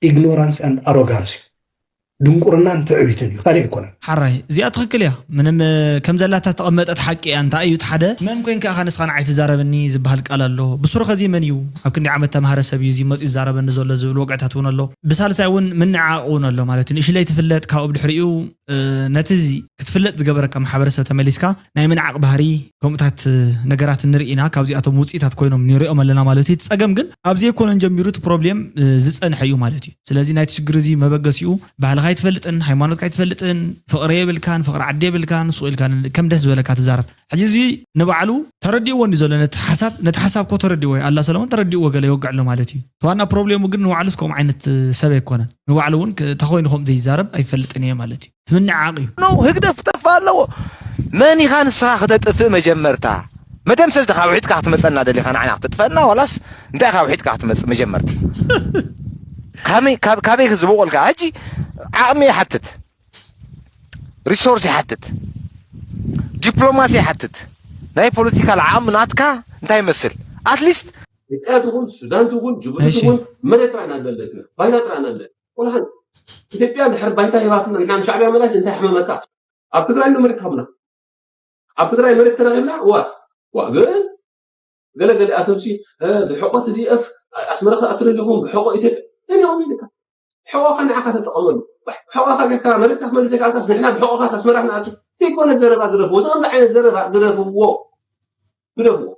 Ignorance and arrogance እዩ። ድንቁርናን ትዕቢትን እዩ፣ ካልእ ኣይኮነን። ሓራይ፣ እዚኣ ትኽክል እያ። ምንም ከም ዘላታ ተቐመጠት ሓቂ እያ። እንታይ እዩ ሓደ መን ኮይንካ ኢኻ ንስኻ ንዓይ ትዛረበኒ ዝበሃል ቃል ኣሎ። ብስሩ ኸዚ መን እዩ? ኣብ ክንዲ ዓመት ተማሃረ ሰብ እዩ እዚ መፂኡ ዝዛረበኒ ዘሎ ዝብል ወግዕታት እውን ኣሎ። ብሳልሳይ እውን ምንዓቕ እውን ኣሎ ማለት እዩ። ንእሽለይ ትፍለጥ ካብኡ ብድሕሪኡ ነቲ ክትፍለጥ ዝገበረካ ማሕበረሰብ ተመሊስካ ናይ ምንዓቕ ባህሪ ከምኡታት ነገራት ንርኢ ኢና። ካብዚኣቶም ውፅኢታት ኮይኖም ንሪኦም ኣለና ማለት እዩ። እቲ ፀገም ግን ኣብ ዘይኮነን ጀሚሩ እቲ ፕሮብሌም ዝፀንሐ እዩ ማለት እዩ። ስለዚ ናይቲ ሽግር እዚ መበገሲኡ ባህልካ ኣይትፈልጥን፣ ሃይማኖትካ ኣይትፈልጥን፣ ፍቕሪ የብልካን፣ ፍቕሪ ዓዲ የብልካን፣ ሱቕ ኢልካ ከም ደስ ዝበለካ ትዛረብ። ሕጂ እዚ ንባዕሉ ተረዲእዎ እንዲ ዘሎ ነቲ ሓሳብ ነቲ ሓሳብ ኮ ተረዲእዎ ኣላ ሰለሞን ተረዲእዎ ገለ ይወግዕ ኣሎ ማለት እዩ። እቲ ዋና ፕሮብሌሙ ግን ንባዕሉስ ከምኡ ዓይነት ሰብ ኣይኮነን። ንባዕሉ እውን እንታይ ኮይኑ ከምኡ ዘይዛረብ ኣይፈልጥን እየ ማለት እዩ። ትምንዓቕ እዩ። ነው ህግደፍ ክጠፍእ ኣለዎ። መን ኢኻ ንስኻ ክተጥፍእ መጀመርታ? መደምሰስ ዲኻ ውሒጥካ ክትመፀና ደሊኻ ንዓና ክተጥፈና ዋላስ እንታይ ኢኻ ውሒጥካ ክትመፅእ መጀመርታ? ካበይ ካብ- ካበይ ዝበቆልካ ሕጂ ዓቕሚ ይሓትት፣ ሪሶርስ ይሓትት፣ ዲፕሎማሲ ይሓትት። ናይ ፖለቲካል ዓቕሚ ናትካ እንታይ ይመስል? ኣትሊስት ኢትዮጵያ ትኹን ሱዳን ትኹን ጅቡቲ ትኹን መሬት ጥራና ኣለለትና ባይታ ጥራና ኣለ። ቆልሓን ኢትዮጵያ ድሕር ባይታ ሂባትና ንሕና ንሻዕቢያ መላሽ እንታይ ሕመመካ? ኣብ ትግራይ ነው መሬት ሃብና። ኣብ ትግራይ መሬት ተረኺብና ዋ ዋ ግን ገለ ገለ ኣቶምሲ ብሕቆ ትዲኤፍ ኣስመራ ክኣትሩ ኣለኹም ብሕቆ ኢትዮጵያ ነኒኹም ኢልካ ሕቆኻ ንዓኻ ተጠቐመሉ። ሕቆኻ ጌርካ መሬትካ ክመልስ ዘይከኣልካስ ንሕና ብሕቆኻስ ኣስመራ ክንኣቱ ዘይኮነ ዘረባ ግደፍዎ። እዚ ከምዚ ዓይነት ዘረባ ግደፍዎ ግደፍዎ።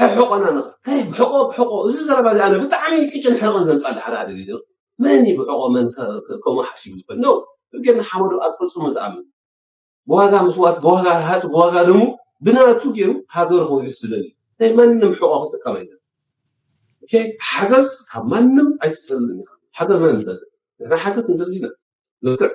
ሕሕቆና ንኽ እንታይ ብሕቆ ብሕቆ እዚ ዘረባ እዚ ኣነ ብጣዕሚ ቅጭን ሕርቕን ዘምፃ ሓደ ሓደ ግዜ መን እዩ ብሕቆ መን ከምኡ ሓሲቡ ዝብል ነው። ብጌና ሓመዱ ኣብ ቅርፁ ምዝኣምን ብዋጋ ምስዋት ብዋጋ ረሃፅ ብዋጋ ደሙ ብናቱ ገይሩ ሃገሩ ክውሕስ ዝደሊ ናይ ማንም ሕቆ ክጥቀም ኣይደል። ሓገዝ ካብ ማንም ኣይትፀልእን ኢኻ። ሓገዝ መን ንፀልእ? ንሕና ሓገዝ ንደሊ ኢና። ልክዕ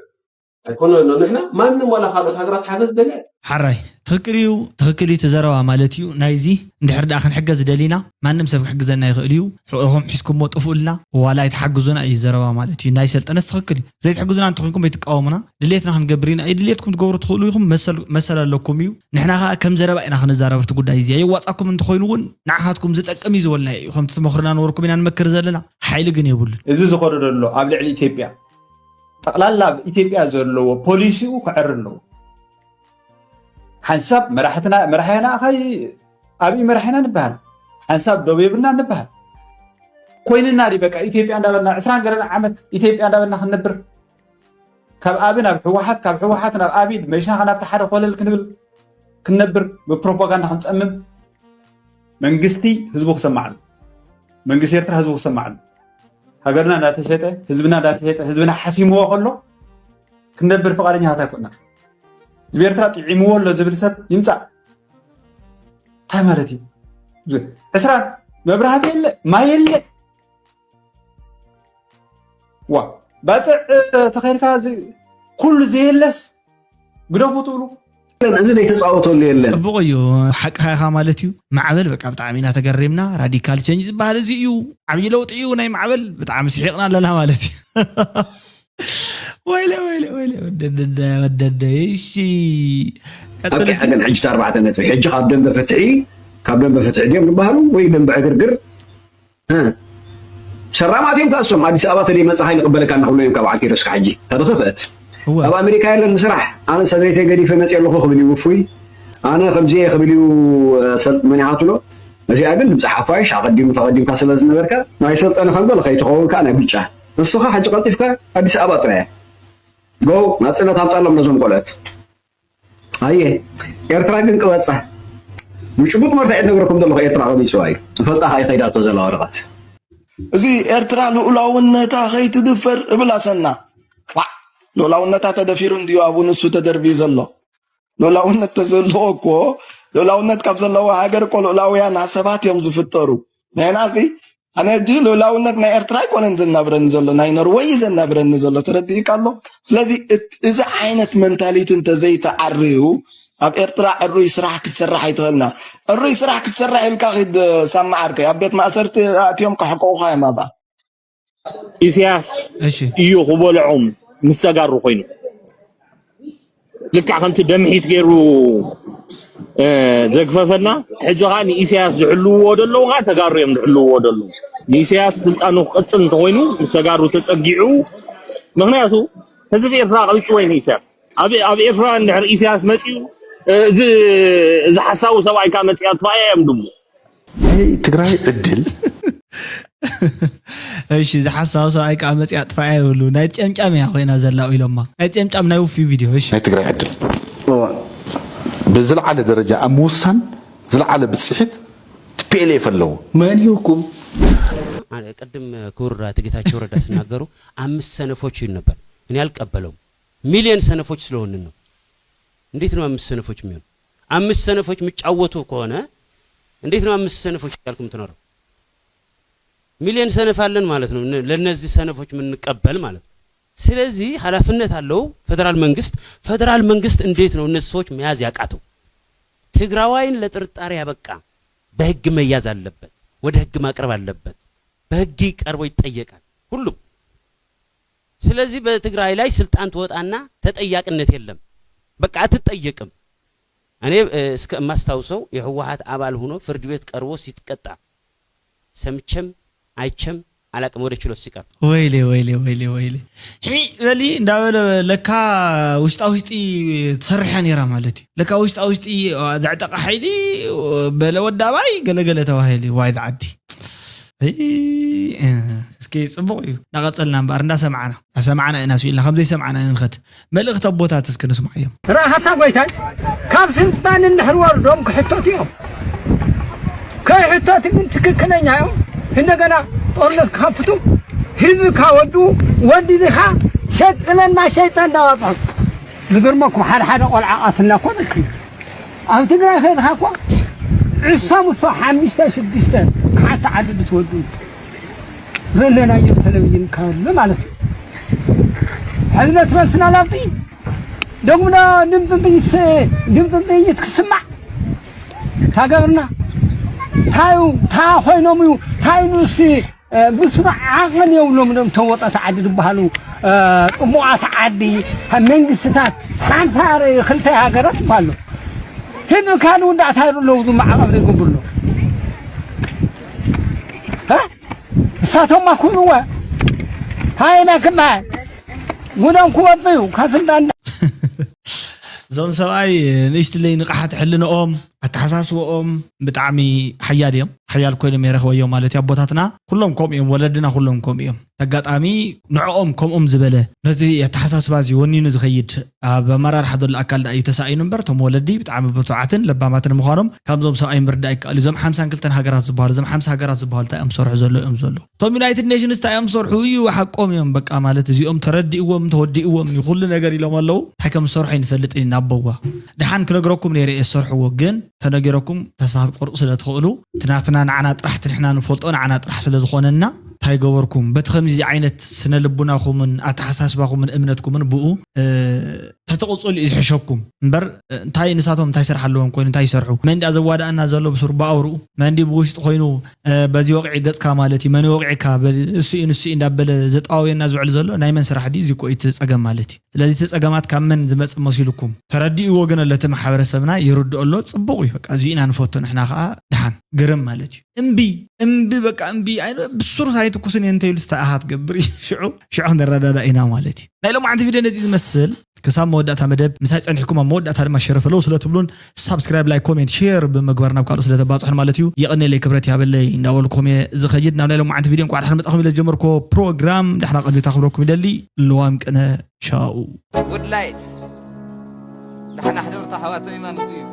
ኣይኮነ ኣሎ ንሕና ማንም ዋላ ካልኦት ሃገራት ሓገዝ ደሊ ሓራይ ትኽክል እዩ ትኽክል እዩ እቲ ዘረባ ማለት እዩ ናይዚ እንድሕር ደኣ ክንሕገዝ ደሊና ማንም ሰብ ክሕግዘና ይኽእል እዩ ሕቕኹም ሒዝኩሞ ጥፍኡልና ዋላ ኣይትሓግዙና እዩ ዘረባ ማለት እዩ ናይ ሰልጠነስ ትኽክል እዩ ዘይትሕግዙና እንተኾይንኩም ኣይትቃወሙና ድሌትና ክንገብር ኢና ድሌትኩም ትገብሩ ትኽእሉ ኢኹም መሰል ኣለኩም እዩ ንሕና ከዓ ከም ዘረባ ኢና ክንዛረብ እቲ ጉዳይ እዚ የዋፃኩም እንተኾይኑ እውን ንዓኻትኩም ዝጠቅም እዩ ዝበልና እዩ ከምቲ ትመኽርና ነበርኩም ኢና ንመክር ዘለና ሓይሊ ግን የብሉን እዚ ዝኸዶ ዘሎ ኣብ ልዕሊ ኢትዮጵያ ጠቕላላ ኣብ ኢትዮጵያ ዘለዎ ፖሊሲኡ ክዕሪ ኣለዎ። ሓንሳብ መራሕትና መራሕና ኸይ ኣብይ መራሕና ንበሃል፣ ሓንሳብ ደው የብልና ንበሃል ኮይንና ዲ በቃ ኢትዮጵያ እንዳበልና ዕስራን ገለን ዓመት ኢትዮጵያ እንዳበልና ክንነብር ካብ ኣብ ናብ ህወሓት ካብ ህወሓት ናብ ኣብይ መሻኻ ናብቲ ሓደ ኮለል ክንብል ክንነብር ብፕሮፓጋንዳ ክንፀምም መንግስቲ ህዝቡ ክሰማዕ ኣሎ። መንግስቲ ኤርትራ ህዝቡ ክሰማዕ ኣሎ። ሃገርና እንዳተሸጠ ህዝብና እንዳተሸጠ ህዝብና ሓሲምዎ ከሎ ክንነብር ፍቓደኛታት ኣይኮና። ህዝቢ ኤርትራ ጥዒምዎ ኣሎ ዝብል ሰብ ይምፃእ። እንታይ ማለት እዩ? ዕስራን መብራህቲ የለ ማይ የለ ዋ ባፅዕ ተኸይድካ ኩሉ ዘየለስ ግደፉ ትብሉ እዚ ዘይተፃወተሉ የለን። ፅቡቕ እዩ ሓቅኻ ኢኻ ማለት እዩ። ማዕበል በቃ ብጣዕሚ ኢና ተገሪምና። ራዲካል ቸንጅ ዝበሃል እዚ እዩ። ዓብዪ ለውጢ እዩ ናይ ማዕበል። ብጣዕሚ ስሒቕና ኣለና ማለት እዩ። ወይለ ወይለ ወይለ ወደደደ ወደደ እሺ ቀፅል እስኪ። ግን ሕጂ ኣርባዕተ ነጥቢ ሕጂ ካብ ደንበ ፍትሒ ካብ ደንበ ፍትሒ ድዮም ዝበሃሉ ወይ ደንበ ዕግርግር ሰራማት እዮም ታሶም ኣዲስ ኣበባ ተደይ መፅኻ ይንቕበለካ ንኽብሎ እዮም ካብ ዓኪሮስ ካብ ሕጂ ተደኸፈት ኣብ ኣሜሪካ የለን ንስራሕ ኣነ ሰበይተይ ገዲፈ መፅእ ኣለኹ ክብል እዩ ውፉይ ኣነ ከምዚ እየ ክብል እዩ መን ይሓትሎ እዚኣ ግን ድምፂ ሓፋሽ ኣቐዲሙ ተቐዲምካ ስለ ዝነበርካ ናይ ሰልጠነ ከምበለ ከይትኸውን ከዓ ናይ ብጫ ንስኻ ሕጂ ቀልጢፍካ ኣዲስ ኣበባ ጥራያ ጎ ናፅነት ኣምፃሎም ነዞም ቆልዑት ኣየ ኤርትራ ግን ቅበፃ ብጭቡጥ መርትዒ ነግረኩም ዘለኹ ኤርትራ ቀቢፅዋ እዩ ትፈልጣ ከዓ ይኸይዳቶ ዘላ ወረቐት እዚ ኤርትራ ልኡላውነታ ከይትድፈር እብል ኣሰና ዋዕ ልኡላውነታ ተደፊሩ እንድዩ ኣብኡ ንሱ ተደርብዩ ዘሎ ልኡላውነት ተዘለዎ እኮ ልኡላውነት ካብ ዘለዎ ሃገር እኮ ልኡላውያን ሰባት እዮም ዝፍጠሩ ንሕና እዚ ኣነ ሕጂ ልኡላውነት ናይ ኤርትራ ኣይኮነን ዘናብረኒ ዘሎ ናይ ኖርወይ እዩ ዘናብረኒ ዘሎ ተረዲእካ ኣሎ ስለዚ እዚ ዓይነት መንታሊቲ እንተዘይተዓርዩ ኣብ ኤርትራ ዕሩይ ስራሕ ክትሰርሕ ኣይትኽእልና ዕሩይ ስራሕ ክትሰርሕ ኢልካ ኪድ ሳማ ዓርከይ ኣብ ቤት ማእሰርቲ ኣእትዮም ከሕቅቑኻ እዮም ኣብኣ ኢሳያስ እዩ ክበልዖም ምስ ተጋሩ ኮይኑ ልክዕ ከምቲ ደምሒት ገይሩ ዘግፈፈና ሕጂ ከዓ ንኢሳያስ ዝሕልውዎ ዘለዉ ከዓ ተጋሩ እዮም ዝሕልውዎ ዘለዉ ንኢሳያስ ስልጣኑ ክቅፅል እንተኮይኑ ምስ ተጋሩ ተፀጊዑ ምኽንያቱ ህዝቢ ኤርትራ ቀቢፅዎ እዩ ንኢሳያስ። ኣብ ኣብ ኤርትራ እንድሕር ኢሳያስ መፂኡ፣ እዚ እዚ ሓሳዊ ሰብኣይ ከዓ መፂኣ ጥፋያ እዮም ድብሉ። ናይ ትግራይ ዕድል እሺ፣ እዚ ሓሳዊ ሰብኣይ ከዓ መፂኣ ጥፋያ ይብሉ። ናይ ጨምጫም እያ ኮይና ዘላ ኢሎማ። ናይ ጨምጫም ናይ ውፊ ቪድዮ። እሺ፣ ናይ ትግራይ ዕድል ብዝለዓለ ደረጃ ኣብ ምውሳን ዝለዓለ ብፅሒት ቲፒኤልኤፍ ኣለዎ። መን ይሁኩም? ቅድም ክቡር ኣቶ ጌታቸው ረዳ ሲናገሩ አምስት ሰነፎች ይሉ ነበር። እኔ አልቀበለውም። ሚሊዮን ሰነፎች ስለሆንን ነው። እንዴት ነው አምስት ሰነፎች የሚሆን? አምስት ሰነፎች የሚጫወቱ ከሆነ እንዴት ነው አምስት ሰነፎች እያልኩ የምትኖረው? ሚሊዮን ሰነፍ አለን ማለት ነው። ለነዚህ ሰነፎች የምንቀበል ማለት ነው። ስለዚህ ኃላፊነት አለው ፌደራል መንግስት። ፌደራል መንግስት እንዴት ነው እነዚህ ሰዎች መያዝ ያቃተው? ትግራዋይን ለጥርጣሬ ያበቃ በህግ መያዝ አለበት። ወደ ህግ ማቅረብ አለበት። በህግ ቀርቦ ይጠየቃል ሁሉም። ስለዚህ በትግራይ ላይ ስልጣን ትወጣና ተጠያቂነት የለም። በቃ አትጠየቅም። እኔ እስከ የማስታውሰው የህወሓት አባል ሆኖ ፍርድ ቤት ቀርቦ ሲትቀጣ ሰምቼም አይቼም አላቅም። ወደ ችሎት ሲቀርብ ወይሌ ወይሌ ወይሌ ወይሌ ሒ በሊ እንዳበለ ለካ ውሽጣ ውሽጢ ትሰርሕ እያ ነይራ ማለት እዩ። ለካ ውሽጣ ውሽጢ ዘዕጠቐ ሓይሊ በለ ወዳባይ ገለገለ ተባሂሉ ዋይ ዝዓዲ። እስኪ ፅቡቕ እዩ። እናቐፀልና እምበኣር እንዳሰማዕና እንዳሰማዕና ኢና ስኢልና ከምዘይሰማዕና ኢና ንኸድ። መልእኽቲ ኣቦታት እስኪ ንስማዓዮም። ረኣኻታ ጎይታይ ካብ ስልጣን እንድሕር ወርዶም ክሕተቱ እዮም። ከይሕተቱ ግን ትክክለኛ እዮም። እንደገና ጦርነት ክኸፍቱ ህዝቢ ካወዱ ወዲ ዲኻ ሸጥለና ሸይጠ እንዳዋፅሑ ዝገርመኩም ሓደ ሓደ ቆልዓ ቃትና እኮ ደቂ ኣብ ትግራይ ከድካ እኮ ዕሶም እሶ ሓሚሽተ ሽዱሽተ ክሓቲ ዓዲ ብትወዱ ዘለናዮ ተለብይን ካሉ ማለት እዩ። ሕልመት መልስና ላብጢ ደግሞ ድምፅን ጥይት ድምፅን ጥይት ክስማዕ ታገብርና ታዩ ታ ኮይኖም እዩ ታይ ንስ ብስሩ ዓቕን የብሎም ዶም ተወጣት ዓዲ ዝበሃሉ ጥሙቓት ዓዲ መንግስትታት ሓንሳር ክልተ ሃገራት ይበሃሉ ህዝቢ ካልእ ውዳእታ ኣለዉ ዝመዓቐብ ዘይገብርሎ እሳቶም ኣኩብዋ ሃይና ክበሃል ጉዶም ክወፁ እዩ ካብ ስልጣን እዞም ሰብኣይ ንእሽትለይ ንቕሓት ሕልንኦም ኣተሓሳስብኦም ብጣዕሚ ሓያል እዮም። ሓያል ኮይኖም የረኽበዮ ማለት እዩ። ኣቦታትና ኩሎም ከምኡ እዮም፣ ወለድና ኩሎም ከምኡ እዮም። ኣጋጣሚ ንዕኦም ከምኦም ዝበለ ነቲ ኣተሓሳስባ እዚ ወኒኑ ዝኸይድ ኣብ ኣመራርሓ ዘሎ ኣካል ደኣ እዩ ተሳኢኑ እምበር እቶም ወለዲ ብጣዕሚ ብቱዓትን ለባማትን ምዃኖም ካብዞም ሰብኣይ ምርዳእ ይከኣል እዩ። እዞም ሓምሳን ክልተን ሃገራት ዝበሃሉ እዞም ሓምሳ ሃገራት ዝበሃሉ እንታይ እዮም ዝሰርሑ ዘለዉ እዮም ዘለዉ እቶም ዩናይትድ ኔሽንስ እንታይ እዮም ዝሰርሑ እዩ ሓቆም እዮም በቃ ማለት እዚኦም ተረዲእዎም ተወዲእዎም እዩ ኩሉ ነገር ኢሎም ኣለዉ እንታይ ከም ዝሰርሑ ኣይንፈልጥን ኢና ኣቦዋ ደሓን ክነግረኩም ነይረ እየ ዝሰርሕዎ ግን ተነጊረኩም ተስፋ ክትቆርጡ ስለ ትኽእሉ እቲ ናትና ንዓና ጥራሕ እቲ ንሕና ንፈልጦ ንዓና ጥራሕ ስለ ዝኾነና እንታይ ገበርኩም በቲ ከምዚ ዓይነት ስነ ልቡናኹምን ኣተሓሳስባኹምን እምነትኩምን ብኡ ተተቕፅሉ እዩ ዝሕሸኩም እምበር እንታይ ንሳቶም እንታይ ስራሕ ኣለዎም ኮይኑ እንታይ ይሰርሑ መን ዳ ዘዋዳእና ዘሎ ብስሩ ብኣውርኡ መን ዲ ብውሽጢ ኮይኑ በዚ ወቕዒ ገፅካ ማለት እዩ መን ወቕዒካ እሱ እዩ ንሱ እዩ እንዳበለ ዘጠዋውየና ዝውዕል ዘሎ ናይ መን ስራሕ ድዩ እዚ ኮ እቲ ፀገም ማለት እዩ ስለዚ እቲ ፀገማት ካብ መን ዝመፅእ መሲልኩም ተረዲእዎ ግን ኣሎ እቲ ማሕበረሰብና ይርድኦ ኣሎ ፅቡቕ እዩ በቃ እዚ ኢና ንፈቶ ንሕና ከዓ ድሓን ግርም ማለት እዩ እምቢ እምቢ በቃ እምቢ ብሱር ኣይትኩስን እየ እንተይሉ ዝተኣሃት ገብር እዩ ሽዑ ሽዑ ክንረዳዳ ኢና ማለት እዩ ናይ ሎማዓንቲ ቪድዮ ነዚ ዝመስል ክሳብ መወዳእታ መደብ ምሳይ ጸኒሕኩም ኣብ መወዳእታ ድማ ሸረ ፈለው ስለ ትብሉን ሳብስክራይብ ላይክ ኮሜንት ሼር ብምግባር ናብ ካልኦት ስለ ተባጽሑን ማለት እዩ የቐኔለይ ክብረት ያበለይ እንዳበልኩም እየ ዝኸይድ ናብ ናይ ሎማዓንቲ ቪድዮ እንኳዕ ደሓን መጻኹም ኢለ ዝጀመርኮ ፕሮግራም ዳሕና ቅድሚታ ክብለኩም ይደሊ ልዋም ቅነ ቻው ውድላይት ዳሕና ሕደርቶ ሓዋተይ ማለት እዩ